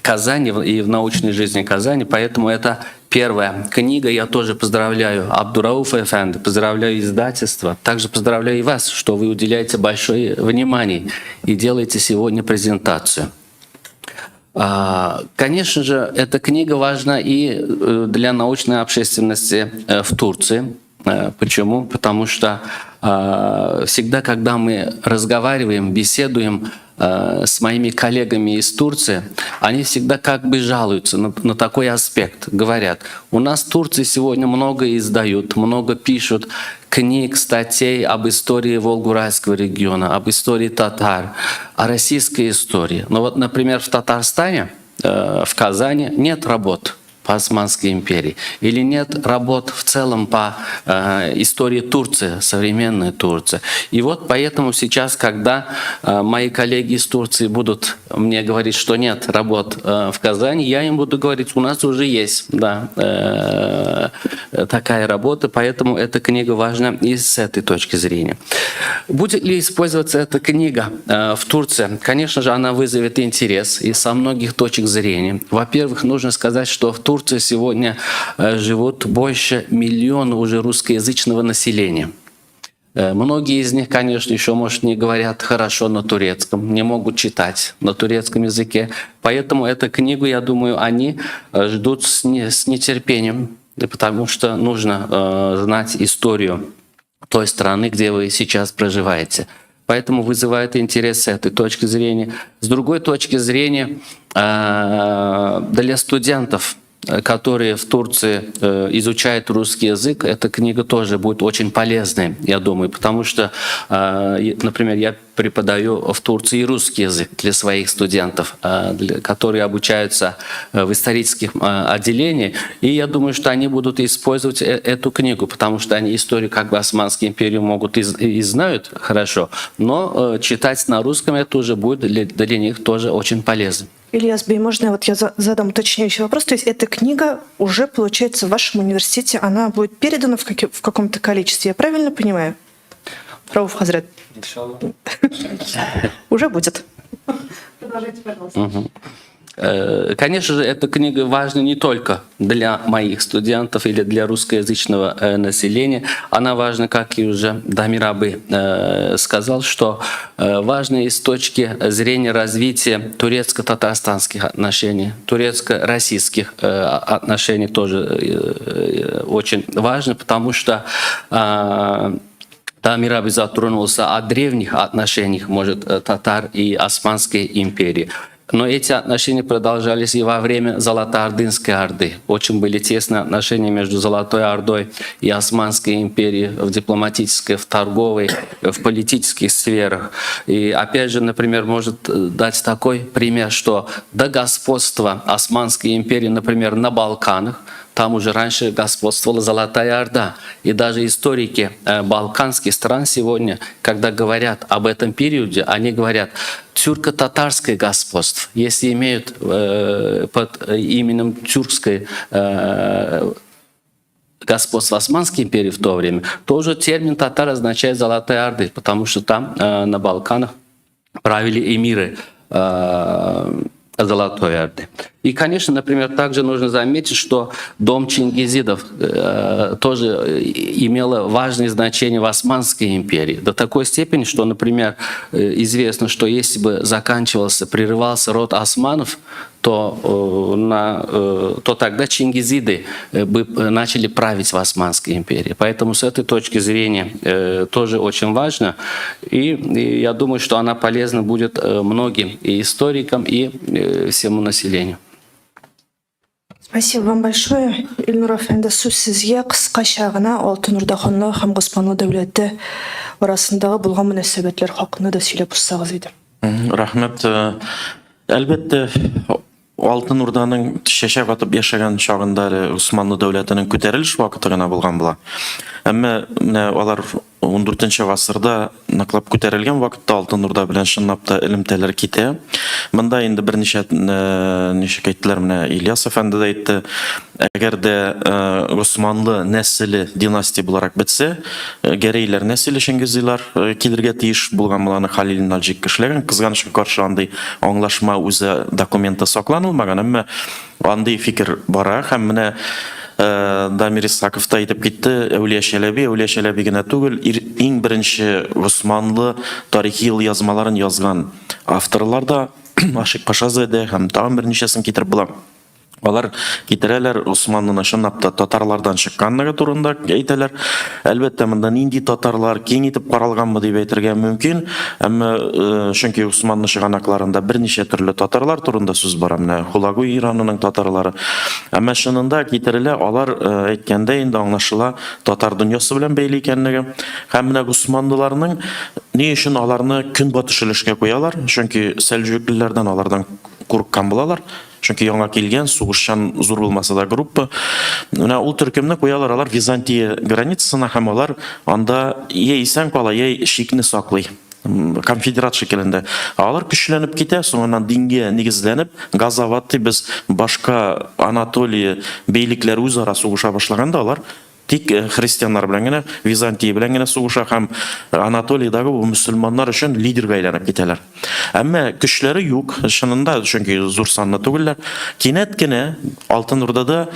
Казани и в научной жизни Казани. Поэтому это первая книга. Я тоже поздравляю Абдурауфа Эфенди, поздравляю издательство. Также поздравляю и вас, что вы уделяете большое внимание и делаете сегодня презентацию. Конечно же, эта книга важна и для научной общественности в Турции. Почему? Потому что всегда, когда мы разговариваем, беседуем с моими коллегами из Турции, они всегда как бы жалуются на такой аспект. Говорят, у нас в Турции сегодня много издают, много пишут книг, статей об истории Волго-Уральского региона, об истории татар, о российской истории. Но вот, например, в Татарстане, в Казани нет работ по Османской империи, или нет работ в целом по истории Турции, современной Турции. И вот поэтому сейчас, когда мои коллеги из Турции будут мне говорить, что нет работ в Казани, я им буду говорить, у нас уже есть, да, такая работа, поэтому эта книга важна и с этой точки зрения. Будет ли использоваться эта книга в Турции? Конечно же, она вызовет интерес и со многих точек зрения. Во-первых, нужно сказать, что в Турции сегодня живут больше миллиона уже русскоязычного населения. Многие из них, конечно, еще, может, не говорят хорошо на турецком, не могут читать на турецком языке. Поэтому эту книгу, я думаю, они ждут с нетерпением, потому что нужно знать историю той страны, где вы сейчас проживаете. Поэтому вызывает интерес с этой точки зрения. С другой точки зрения, для студентов, которые в Турции изучают русский язык, эта книга тоже будет очень полезной, я думаю, потому что, например, я преподаю в Турции русский язык для своих студентов, которые обучаются в исторических отделениях, и я думаю, что они будут использовать эту книгу, потому что они историю как бы Османской империи могут и знают хорошо, но читать на русском это уже будет для них тоже очень полезно. Ильяс бей, можно вот я задам уточняющий вопрос? То есть эта книга уже, получается, в вашем университете, она будет передана в каком-то количестве, я правильно понимаю? Рауф Хазрет. Уже будет. Продолжите, пожалуйста. Конечно же, эта книга важна не только для моих студентов или для русскоязычного населения. Она важна, как и уже Дамир абый сказал, что важна и с точки зрения развития турецко-татарстанских отношений, турецко-российских отношений тоже очень важно, потому что Дамир абый затронулся о древних отношениях, может, татар и Османской империи. Но эти отношения продолжались и во время Золотоордынской Орды. Очень были тесные отношения между Золотой Ордой и Османской империей в дипломатической, в торговой, в политических сферах. И опять же, например, может дать такой пример, что до господства Османской империи, например, на Балканах, там уже раньше господствовала Золотая Орда. И даже историки балканских стран сегодня, когда говорят об этом периоде, они говорят тюрко-татарское господство. Если имеют под именем тюркское господство Османской империи в то время, то уже термин татар означает Золотая Орда, потому что там на Балканах правили эмиры Золотой Орды. И, конечно, например, также нужно заметить, что дом Чингизидов тоже имело важное значение в Османской империи. До такой степени, что, например, известно, что если бы заканчивался, прерывался род османов, то тогда чингизиды бы начали править в Османской империи. Поэтому с этой точки зрения тоже очень важно. И я думаю, что она полезна будет многим и историкам, и всему населению. Спасибо вам большое. Илнур әфәнде, сүз сезгә. Кыскача гына Алтын Урда ханлыгы һәм Госманлы дәүләте арасындагы булган мөнәсәбәтләр хакында да сөйләп узсагыз иде. Рәхмәт. Әлбәттә, Алтын Урданың чәчәк атып яшәгән чагында әле Госманлы дәүләтенең күтәрелеш вакыты гына булган була. Әмма менә алар 14 гасырда ныклап күтәрелгән вакытта Алтын Урда белән чынлап та элемтәләр китә. Монда инде берничә ничек әйттеләр, менә Ильяс әфәнде дә әйтте, әгәр дә Госманлы нәселе династия буларак бетсә, Гәрәйләр нәселе Чингизилар килергә тиеш булган, моны Халил Налҗик эшләгән. Кызганычка каршы, андый аңлашма үзе документы сакланылмаган, әмма андый фикер бара һәм менә Дамир Исхаков та әйтеп китте, Әүлия Чәләби, Әүлия Чәләби генә түгел, иң беренче Госманлы тарихи елъязмаларын язган авторлар да, Ашик Пашазаде һәм тагын берничәсен китереп була. Алар китерәләр Госманлыны чынлап та татарлардан чыкканлыгы турында әйтәләр. Әлбәттә, монда нинди татарлар киң итеп каралганмы дип әйтергә мөмкин, әмма чөнки Госманлы чыганакларында берничә төрле татарлар турында сүз бара, менә Хулагу Иранының татарлары. Әмма чынында китерелә, алар әйткәндә инде аңлашыла татар дөньясы белән бәйле икәнлеге. Һәм менә госманлыларның ни өчен аларны көнбатыш өлешкә куялар? Чөнки сәлҗүклеләрдән алардан курыккан булалар. Чөнки яңа килгән, сугышчан зур булмаса да группа. Менә ул төркемне куялар алар Византия границасына һәм алар анда я исән кала, я чикне саклый. Конфедерат шикелендә. Алар көчләнеп китә, соңыннан дингә нигезләнеп, Газават дип без башка Анатолия бейлекләре үзара сугыша башлаганда алар тик христианнар белән генә, Византия белән генә сугыша һәм Анатолиядагы бу мөселманнар өчен лидерга әйләнеп китәләр. Әмма көчләре юк, чынында, чөнки зур санлы түгелләр. Кинәт кенә Алтын Урдада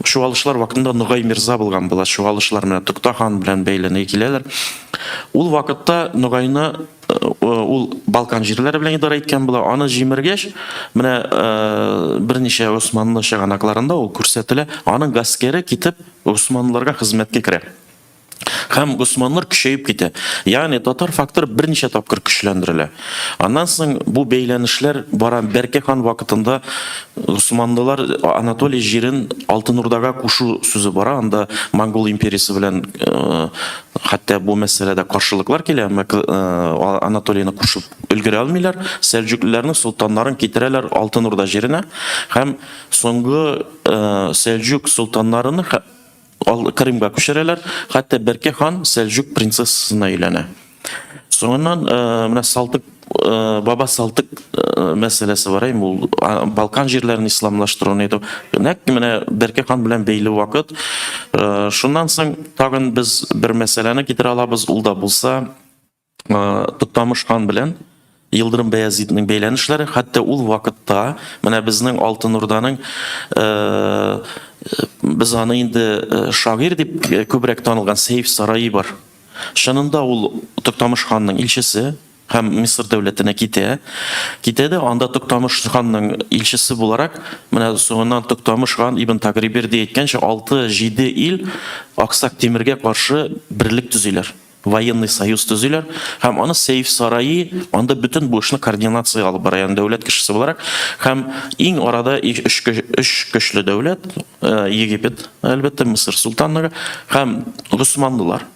чуалышлар вакытында Ногай мирза булган була. Чуалышлар менә Токта хан белән бәйләнә киләләр. Ул вакытта Ногайны ул Балкан җирләре белән идарә иткән була. Аны җимергәч, менә берничә Османлы чыганакларында ул күрсәтелә, аның гаскәре китеп Госманлыларга хезмәткә керә. Һәм госманлар көчәеп китә. Ягъни татар факторы берничә тапкыр көчләндерелә. Аннан соң бу бәйләнешләр бара. Бәркә хан вакытында госманлылар Анатолий җирен Алтын Урдага кушу сүзе бара. Анда Монгол империясе белән хәтта бу мәсьәләдә каршылыклар килә, әмма Анатолийны кушып өлгерә алмыйлар. Сәлҗүклеләрнең солтаннарын китерәләр Алтын Урда җиренә һәм соңгы Сәлҗүк солтаннарын Крымга күчерәләр. Хәтта Бәркә хан Сәлҗүк принцессасына өйләнә. Соңыннан менә Салтык Баба Салтык мәсьәләсе бар, әйме, ул Балкан җирләрен исламлаштыруны әйтү. Нәкъ менә Бәркә хан белән бәйле вакыт. Шуннан соң тагын без бер мәсьәләне китерә алабыз, ул да булса Туктамыш хан белән Йылдырым Баязитның бәйләнешләре, хәтта ул вакытта менә безнең Алтын Урданың без аны инде шагыйрь дип күбрәк танылган Сәйф Сараи бар. Чынында ул Туктамыш ханның илчесе һәм Мисыр дәүләтенә китә. Китә дә анда Туктамыш ханның илчесе буларак, менә соңыннан Туктамыш хан Ибн Тагриберди әйткәнчә, 6-7 ил Аксак Тимергә каршы берлек төзиләр. Военный союз төзиләр һәм аны Сәйф Сараи анда бөтен бу эшне координация алып бара, ягъни дәүләт кешесе буларак. Һәм иң арада өч көчле дәүләт, Египет, әлбәттә, Мисыр солтанлыгы һәм Госманлылар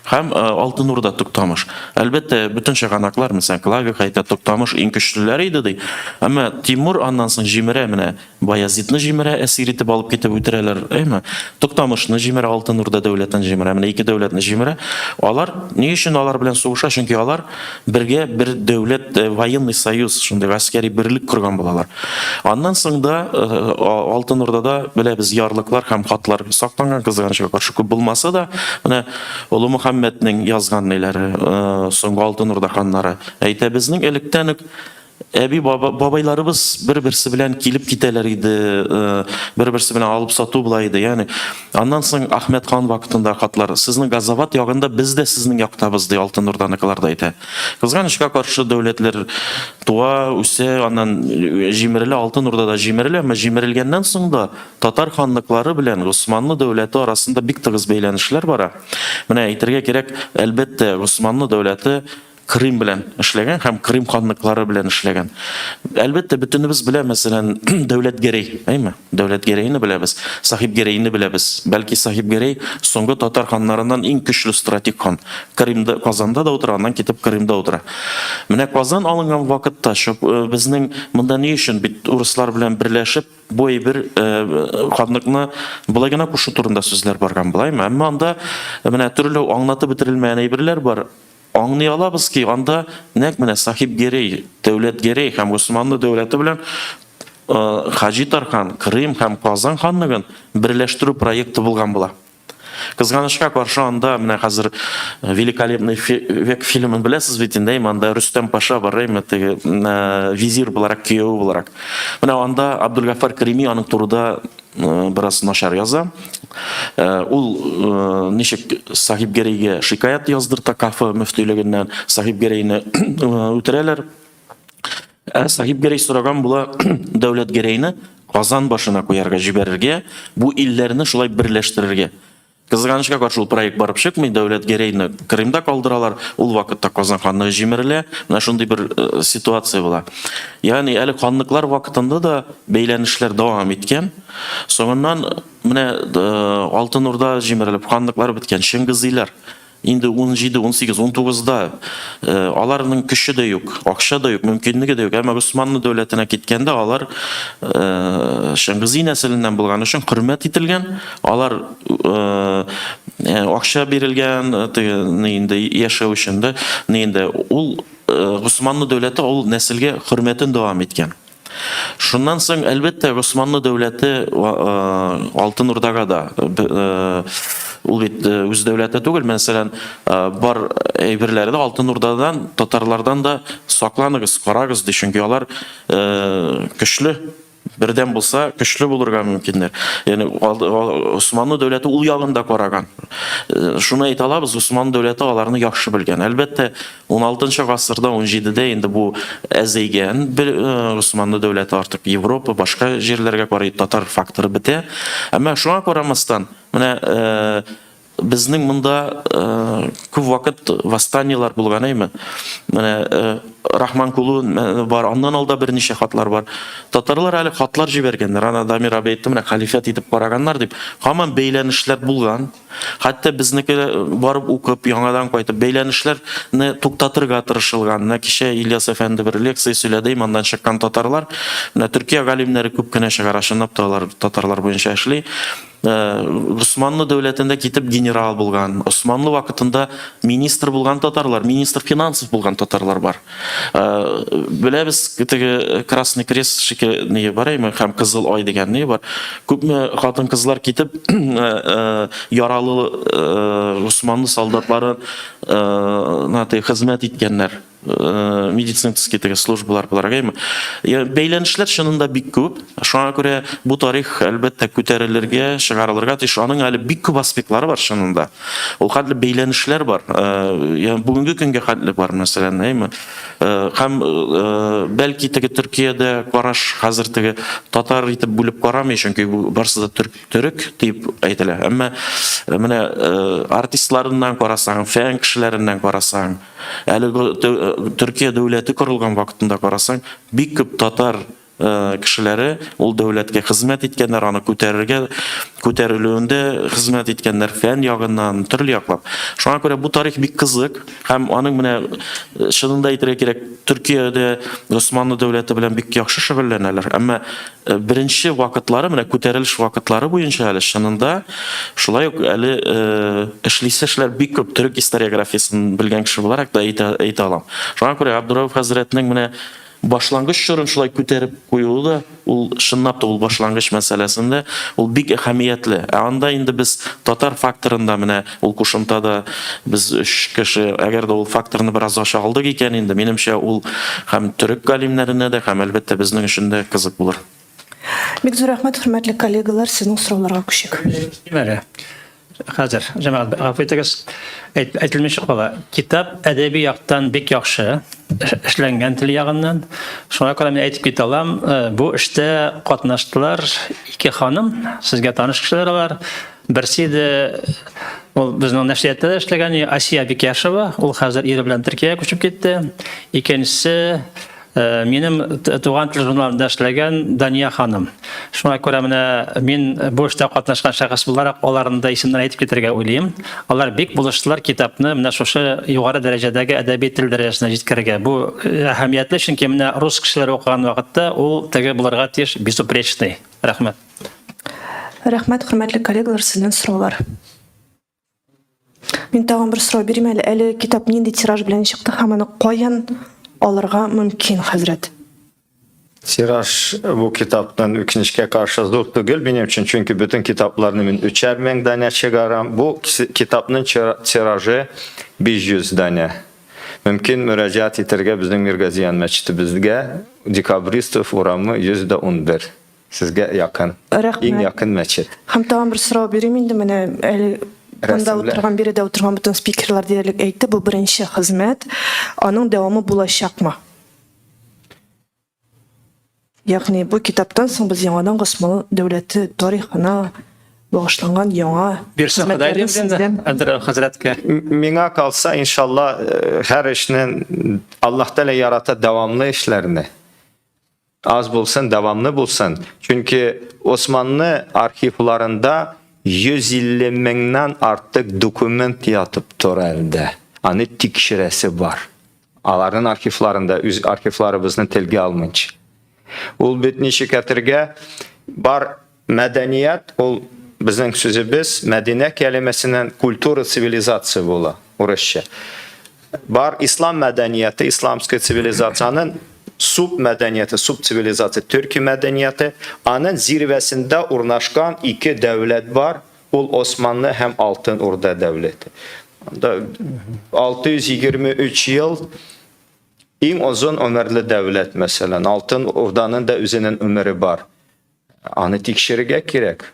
һәм Алтын Урда Туктамыш. Әлбәттә, бөтен чыганаклар, мәсәлән, Клавих әйтә, Туктамыш иң көчлеләре иде ди. Әмма Тимур аннан соң җимерә менә Баязитны җимерә, әсир итеп алып китеп үтерәләр, әйме? Туктамышны җимерә, Алтын Урда дәүләтен җимерә, менә ике дәүләтне җимерә. Алар ни өчен алар белән сугыша? Чөнки алар бергә бер дәүләт, военный союз, шундый гаскәри берлек корган булалар. Аннан соң да Алтын Урдада, беләбез, ярлыклар һәм хатлар сакланган, кызганычка каршы күп булмаса да, менә Олы Мөхәммәднең язган ниләре, соңгы Алтын Урда ханнары әйтә, безнең электән үк. Әби баба, бабайларыбыз бер-берсе белән килеп китәләр иде, э, бер-берсе белән алып сату була иде. Ягъни аннан соң Ахмәт хан вакытында хатлар, сезнең Газават ягында без дә сезнең яктабыз, ди Алтын Урданыкылар да әйтә. Кызганычка каршы дәүләтләр туа, үсә, аннан э, җимерелә, Алтын Урда да җимерелә, әмма җимерелгәннән соң да татар ханлыклары белән Госманлы дәүләте арасында бик тыгыз бәйләнешләр бара. Менә әйтергә кирәк, әлбәттә, Госманлы дәүләте Крым белән эшләгән һәм Крым ханлыклары белән эшләгән. Әлбәттә, бөтенебез белә, мәсәлән, Дәүләт Гәрәй, әйме? Дәүләт Гәрәйне беләбез, Сахиб Гәрәйне беләбез. Бәлки Сахиб Гәрәй соңгы татар ханнарыннан иң көчле стратег хан. Крымда, Казанда да утыра, аннан китеп Крымда утыра. Менә Казан алынган вакытта, э, безнең монда ни өчен бит урыслар белән берләшеп, бу әйбер э, ханлыкны болай гына кушу турында сүзләр барган, былаймы? Әмма анда менә төрле аңлатып бетерелмәгән әйберләр бар. Аңлый алабыз ки, анда нәкъ менә Сахиб Гәрәй, Дәүләт Гәрәй һәм Госманлы дәүләте белән Хаҗи Тархан, Крым һәм Казан ханлыгын берләштерү проекты булган була. Кызганычка каршы, анда менә хәзер Великолепный век фильмын беләсез бит инде, әйме, анда Рөстәм Паша бар, әйме, теге визир буларак, кияве буларак. Менә анда Абдулгафар Крими аның турыда бераз начар яза. Ул ничек Сахиб Гәрәйгә шикаять яздырта Кафа мөфтилегеннән, Сахиб Гәрәйне үтерәләр. Ә Сахиб Гәрәй сораган була Дәүләт Гәрәйне Казан башына куярга җибәрергә, бу илләрне шулай берләштерергә. Кызганычка каршы, ул проект барып чыкмый, Дәүләт Гәрәйне Крымда калдыралар, ул вакытта Казан ханлыгы җимерелә, менә шундый бер э, ситуация була. Ягъни әле ханлыклар вакытында да бәйләнешләр дәвам иткән. Соңыннан менә э, Алтын Урда җимерелеп, ханлыклар беткән, Чингизиләр Инде 17, 18, 19-да аларның көче дә юк, акча да юк, мөмкинлеге дә юк. Әмма Госманлы дәүләтенә киткәндә алар Шыңгызи нәселеннән булган өчен хөрмәт ителгән, алар акча бирелгән, теге инде яшәү өчен дә, инде ул Госманлы дәүләте ул нәселгә хөрмәтен дәвам иткән. Шуннан соң, әлбәттә, Госманлы дәүләте Алтын Урдага да ул бит үз дәүләте түгел, мәсәлән, бар әйберләре дә Алтын Урдадан, татарлардан да сакланыгыз, карагыз ди, чөнки алар көчле, бердәм булса, көчле булырга мөмкиннәр. Ягъни Османлы дәүләте ул ягын да караган. Шуны әйтә алабыз, Османлы дәүләте аларны яхшы белгән. Әлбәттә, 16 гасырда, 17-дә инде бу әзәйгән, Госманлы дәүләте артык Европа, башка җирләргә карый, татар факторы бетә. Әмма шуңа карамастан, менә безнең монда күп вакыт восстаниелар булган, әйме? Менә Рахманкулу бар, аннан алда берничә хатлар бар. Татарлар әле хатлар җибәргәннәр. Ана Дамир абый әйтте, менә халифәт итеп караганнар дип. Һаман бәйләнешләр булган. Хәтта безнеке барып укып, яңадан кайтып, бәйләнешләрне туктатырга тырышылган. Менә кичә Ильяс әфәнде бер лекция сөйләде, иманнан чыккан татарлар. Менә Төркия галимнәре күп кенә чыгара, чынлап та алар татарлар буенча эшли. Госманлы дәүләтендә китеп генерал булган, Османлы вакытында министр булган татарлар, министр финансов булган татарлар бар. Беләбез, теге Красный Крест шикелле ни бар, әйме, һәм Кызыл Ай дигән ни бар. Күпме хатын-кызлар китеп яралы Госманлы солдатлары на хезмәт иткәннәр. Медицинский теге службалар буларак, әйме. Бәйләнешләр чынында бик күп. Шуңа күрә бу тарих әлбәттә күтәрелергә, чыгарылырга тиеш. Аның әле бик күп аспектлары бар чынында. Ул хәтле бәйләнешләр бар. Э, бүгенге көнгә хәтле бар, мәсәлән, әйме. Э, һәм э, бәлки теге Төркиядә караш хәзер теге татар итеп бүлеп карамый, чөнки бу барысы да төрк, төрек дип әйтелә. Әмма менә артистларыннан карасаң, фән кешеләреннән карасаң, әле Төркия дәүләте корылган вакытында карасаң, бик күп татар кешеләре ул дәүләткә хезмәт иткәннәр, аны күтәрергә, күтәрелүендә хезмәт иткәннәр фән ягыннан, төрле яклап. Шуңа күрә бу тарих бик кызык һәм аның менә чынында әйтергә кирәк, Төркиядә Госманлы дәүләте белән бик яхшы шөгыльләнәләр. Әмма беренче вакытлары, менә күтәрелеш вакытлары буенча әле чынында шулай ук әле эшлисе эшләр бик күп, төрек историографиясен белгән кеше буларак та әйтә, әйтә алам. Шуңа күрә Абдурауф хәзрәтнең менә. башлангыч чорын шулай күтәреп куюы да, ул чынлап та ул башлангыч мәсьәләсендә ул бик әһәмиятле. Ә анда инде без татар факторында менә ул кушымтада без өч кеше, әгәр дә ул факторны бераз ача алдык икән инде, минемчә, ул һәм төрек галимнәренә дә, һәм, әлбәттә, безнең өчен дә кызык булыр. Бик зур рәхмәт, хөрмәтле коллегалар, сезнең сорауларга күчик. Әле хәзер, җәмәгать, гафу итегез, әйтелмичә кала. Китап әдәби яктан бик яхшы эшләнгән тел ягыннан. Шуңа күрә мин әйтеп китә алам, э, бу эштә катнаштылар ике ханым, сезгә таныш кешеләр алар. Берсе иде ул безнең нәшриятта да эшләгән Асия Бикяшева, ул хәзер ире белән Төркиягә күчеп китте. Икенчесе Э, минем Туган тел журналында эшләгән Дания ханым. Шуңа күрә менә мин бу эштә катнашкан шәхес буларак аларны да исемнәрен әйтеп китәргә уйлыйм. Алар бик булыштылар китапны менә шушы югары дәрәҗәдәге әдәби тел дәрәҗәсенә җиткерергә. Бу э, әһәмиятле, чөнки менә рус кешеләре укыган вакытта ул теге булырга тиеш безупречный. Рәхмәт. Рәхмәт, хөрмәтле коллегалар, сездән сораулар. Мин тагын бер сорау бирим әле. Әле китап нинди тираж белән чыкты һәм аны каян алырга мөмкин, хәзрәт? Тираж бу китаптан үкенечкә каршы зур түгел минем өчен, чөнки бөтен китапларны мин өчәр мең данә чыгарам. Бу китапның тиражы 500 данә. Мөмкин мөрәҗәгать итәргә безнең Миргазиян мәчетебезгә, Декабристов урамы 111. Сезгә якын. Рәхмәт. Иң якын мәчет. Һәм тагын бер сорау бирим инде менә әле монда утырган, биредә утырган бөтен спикерлар диярлек әйтте, бу беренче хезмәт, аның дәвамы булачакмы? Ягъни бу китаптан соң без яңадан Госманлы дәүләте тарихына багышланган яңа Бирсен Ходай дим инде Әндерәү хәзрәткә. Миңа калса, иншалла, э, һәр эшне Аллаһ Тәгалә ярата дәвамлы эшләрне. Аз булсын, дәвамлы булсын. Чөнки Османлы архивларында 150 меңнән артык документ ятып тора әлдә. Аны тикшерәсе бар. Аларның архивларында үз архивларыбызны телгә алмыйча. Ул бит ничек әтергә бар мәдәният, ул безнең сүзебез Мәдинә кәлимәсеннән культура, цивилизация була урысча. Бар ислам мәдәнияте, исламская цивилизация, аның суб мәдәнияте, суб цивилизация, төрки мәдәнияте, аның зирвәсендә урнашкан ике дәүләт бар, ул Османлы һәм Алтын Урда дәүләте. Анда 623 ел иң озын гомерле дәүләт, мәсәлән, Алтын Урданың да үзенең гомере бар. Аны тикшерергә кирәк.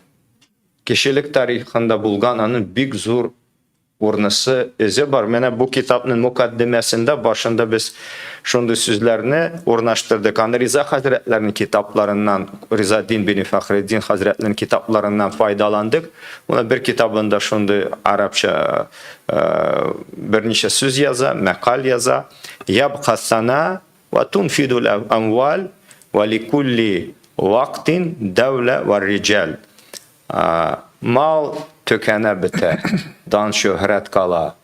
Кешелек тарихында булган аның бик зур урнысы, эзе бар. Менә бу китапның мукаддимәсендә башында без шундый сүзләрне урнаштырдык. Аны Риза хәзрәтләрнең китапларыннан, Ризаддин бин Фәхретдин хәзрәтләрнең китапларыннан файдаландык. Моны бер китабында шундый арабча э, берничә сүз яза, мәкаль яза. Ябка сана ва тунфидул амваль ва ликулли вактин дәүлә ва риҗал. Мал төкәнә бетә, дан-шөһрәт кала.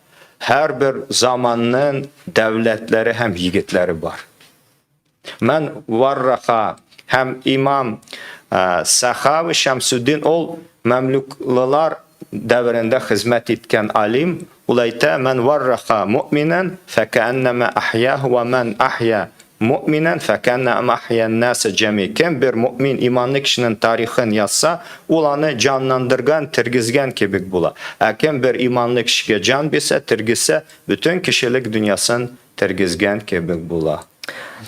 Һәрбер заманның дәүләтләре һәм егетләре бар. Мән варраха һәм имам Сахави Шәмсуддин ул мәмлүклылар дәверендә хезмәт иткән алим, ул әйтә, Мән варраха муъминән фәкәәннәмә ахьяһу вә мән ахья Муъминән фәкәннәмә ахьян-наса җәми. Кем бер муъмин, иманлы кешенең тарихын язса, ул аны җанландырган, тергезгән кебек була. Ә кем бер иманлы кешегә җан бирсә, тергезсә, бөтен кешелек дөньясын тергезгән кебек була.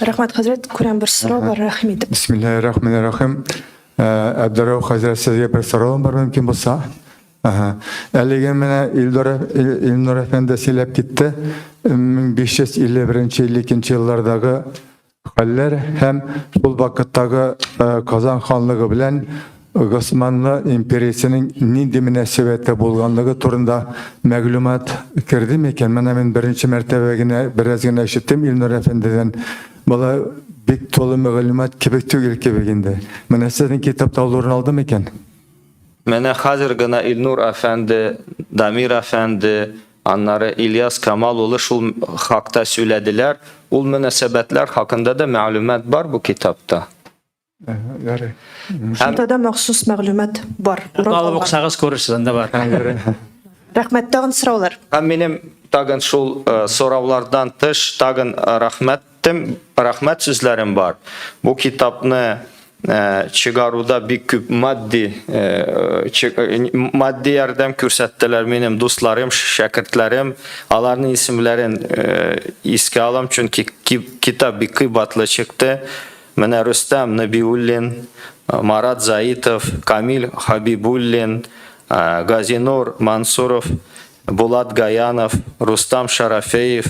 Рәхмәт, хәзрәт. Күрәм, бер сорау бар, рәхим итеп. Бисмиллаһир-рахманир-рахим. Әбдерәүф хәзрәт, сезгә бер соравым бар, мөмкин булса. Ага. Әлеге менә Илдор Илнур әфәнде сөйләп китте. 1551-52 еллардагы хәлләр һәм шул вакыттагы э, Казан ханлыгы белән Госманлы империясенең нинди мөнәсәбәте булганлыгы турында мәгълүмат керде микән? Менә мин беренче мәртәбә генә бераз генә ишеттем Илнур әфәндедән. Бала бик тулы мәгълүмат кебек түгел кебек инде. Менә сезнең китапта ул урын алды микән? Менә хәзер генә Илнур әфәнде, Дамир әфәнде, аннары Ильяс Камал улы шул хакта сөйләделәр. Ул мөнәсәбәтләр хакында да мәгълүмат бар бу китапта. Ярый. Шунда да махсус мәгълүмат бар. Алып укысагыз күрерсез, анда бар. Рәхмәт, тагын сораулар. Һәм минем тагын шул сораулардан тыш тагын рәхмәтем, рәхмәт сүзләрем бар. Бу китапны чыгаруда бик күп матди матди ярдәм күрсәттеләр минем дусларым, шәкертләрем. Аларның исемләрен искә алам, чөнки китап бик кыйбатлы чыкты. Менә Рөстәм Нәбиуллин, Марат Заитов, Камил Хабибуллин, Газинур Мансуров, Булат Гаянов, Рустам Шарафеев,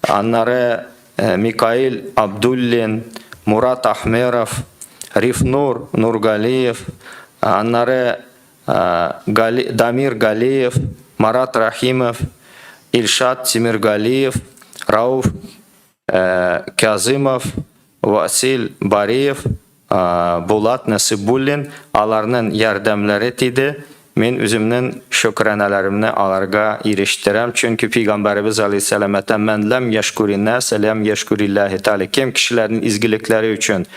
аннары Микаил Абдуллин, Мурат Ахмеров, Рифнур Нургалиев, аннары Дамир Галиев, Марат Рахимов, Илшат Тимиргалиев, Рауф Кязымов, Васил Бариев, Булат Насыйбуллин, аларның ярдәмләре тиде. Мин үземнең шөкранәләремне аларга ирештерәм, чөнки пәйгамбәребез алейһиссәлам әйтә, Мән ләм яшкүрин нәсә ләм яшкүрилләһи тәгалә. Кем кешеләрнең изгелекләре өчен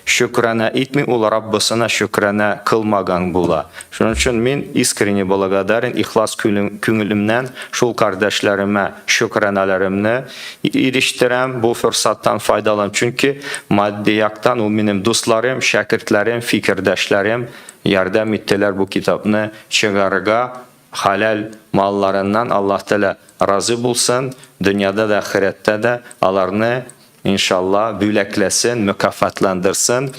шөкранә итми, ул Раббысына шөкранә кылмаган була. Шуның өчен мин искренне благодарен, ихлас күңелемнән шул кардәшләремә шөкранәләремне ирештерәм, бу форсаттан файдаланып, чөнки матди яктан ул минем дусларым, шәкертләрем, фикердәшләрем ярдәм иттеләр бу китапны чыгарырга, хәләл малларыннан Аллаһ Тәгалә разый булсын, дөньяда да, ахирәттә дә аларны, иншалла, бүләкләсен, мөкафатландырсын.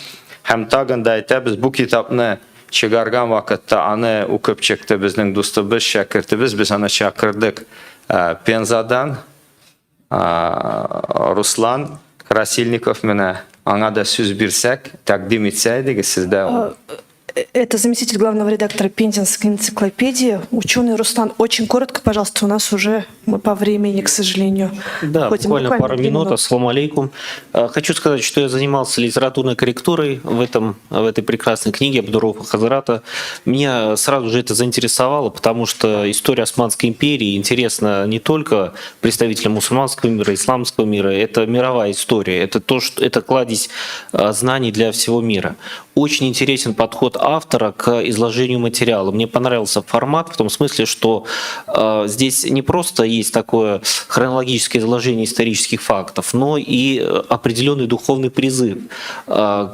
Һәм тагын да әйтәбез, бу китапны чыгарган вакытта аны укып чыкты безнең дустыбыз, шәкертебез, без аны чакырдык Пензадан, Руслан Красильников менә аңа да сүз бирсәк, тәкъдим итсә идегез сездә. Это заместитель главного редактора Пензенской энциклопедии, ученый Руслан. Очень коротко, пожалуйста, у нас уже мы по времени, к сожалению. Да, буквально пару минут. Ассаламу алейкум. Хочу сказать, что я занимался литературной корректурой в этой прекрасной книге Абдурауфа Хазрата. Меня сразу же это заинтересовало, потому что история Османской империи интересна не только представителям мусульманского мира, исламского мира. Это мировая история, это то, что это кладезь знаний для всего мира. Очень интересен подход автора к изложению материала. Мне понравился формат в том смысле, что здесь не просто есть такое хронологическое изложение исторических фактов, но и определенный духовный призыв.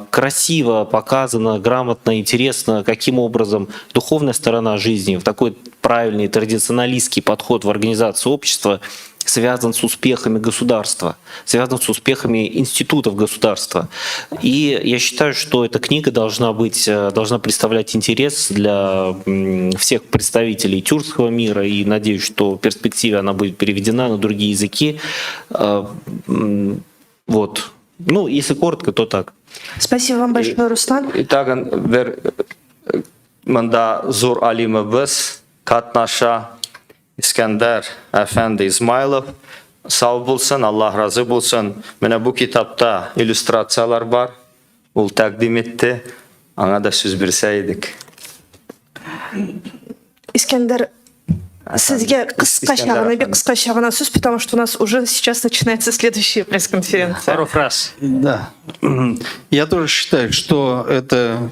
Красиво показано, грамотно, интересно, каким образом духовная сторона жизни, в такой правильный традиционалистский подход в организацию общества связан с успехами государства, связан с успехами институтов государства. И я считаю, что эта книга должна представлять интерес для всех представителей тюркского мира, и надеюсь, что в перспективе она будет переведена на другие языки. Вот. Ну, если коротко, то так. Спасибо вам большое, Руслан. И тагын бер монда зур алимыбыз катнаша, Искәндәр әфәнде Измайлов. Сау булсын, Аллаһ разый булсын. Менә бу китапта иллюстрацияләр бар. Ул тәкъдим итте. Аңа да сүз бирсә идек. Искәндәр, сезгә кыскача гына, бик кыскача гына сүз, потому что у нас уже сейчас начинается следующая пресс-конференция. Пару фраз. Да. Я тоже считаю, что это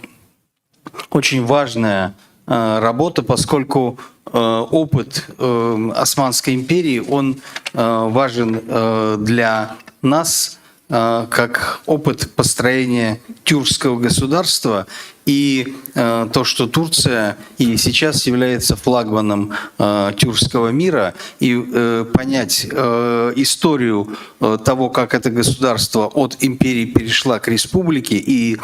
очень важная работа, поскольку опыт Османской империи, он важен для нас как опыт построения тюркского государства и то, что Турция и сейчас является флагманом тюркского мира, и понять историю того, как это государство от империи перешла к республике и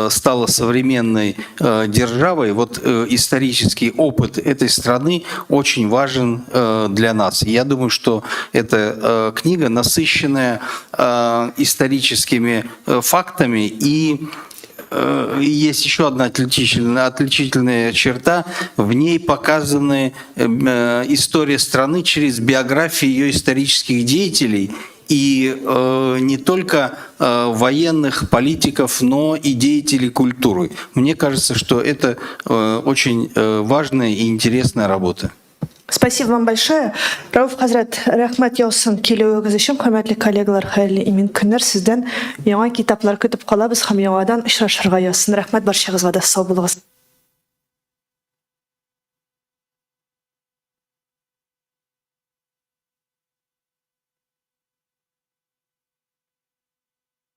стало современной державой, вот исторический опыт этой страны очень важен для нас. Я думаю, что эта книга, насыщенная историческими фактами, и есть еще одна отличительная черта. В ней показаны история страны через биографии ее исторических деятелей. И не только военных, политиков, но и деятелей культуры. Мне кажется, что это очень важная и интересная работа. Спасибо вам большое. Рауф хәзрәт, рәхмәт яусын килүегез өчен, хөрмәтле коллегалар, хәерле имин көннәр. Сездән яңа китаплар көтеп калабыз һәм яңадан очрашырга язсын. Рәхмәт барчагызга да, сау булыгыз.